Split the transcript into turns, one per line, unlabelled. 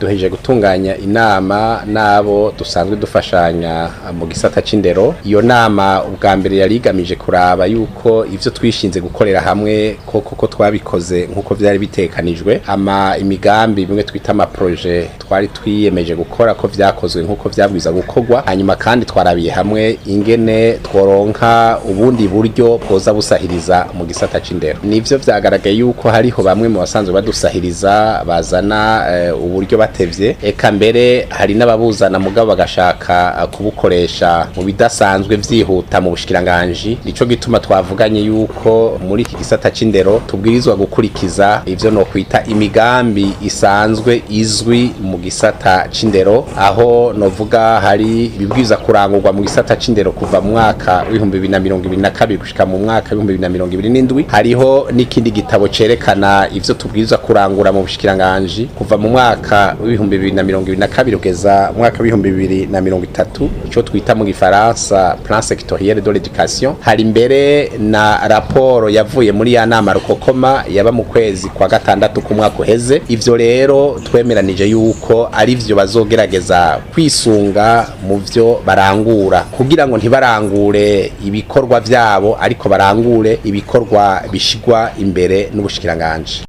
Duhejeje gutunganya inama n'abo dusanzwe dufashanya mu gisata c'indero. Iyo nama ubwa mbere yari igamije kuraba yuko ivyo twishinze gukorera hamwe koko ko twabikoze nk'uko vyari bitekanijwe, ama imigambi bimwe twita ama projet twari twiyemeje gukora ko vyakozwe nk'uko vyabwiza gukorwa. Hanyuma kandi twarabiye hamwe ingene tworonka ubundi buryo bwoza busahiriza mu gisata c'indero. Nivyo vyagaragaye yuko hariho bamwe mu basanzwe badusahiriza bazana uburyo batevye, eka mbere hari n'ababuzana mugabo bagashaka kubukoresha mu bidasanzwe vyihuta mu bushikiranganji. Nico gituma twavuganye yuko muri iki gisata c'indero tubwirizwa gukurikiza ivyo no kwita imigambi isanzwe izwi mu gisata c'indero, aho novuga hari ibibwiza kurangurwa mu gisata c'indero kuva mu mwaka w'2022 gushika mu mwaka w'2027. Hariho n'ikindi gitabo cerekana ivyo tubwirizwa kurangura mu bushikiranganji kuva mu mwaka w'2022 kugeza mu mwaka w'2030, ico twita mu gifaransa plan sectoriel de l'éducation. Hari mbere na raporo yavuye muri ya nama rukokoma yaba mu kwezi kwa gatandatu k'umwaka uheze. Ivyo rero twemeranije yuko ari vyo bazogerageza kwisunga mu vyo barangura, kugira ngo ntibarangure ibikorwa vyabo ariko barangure ibikorwa bishigwa imbere n'ubushikiranganji.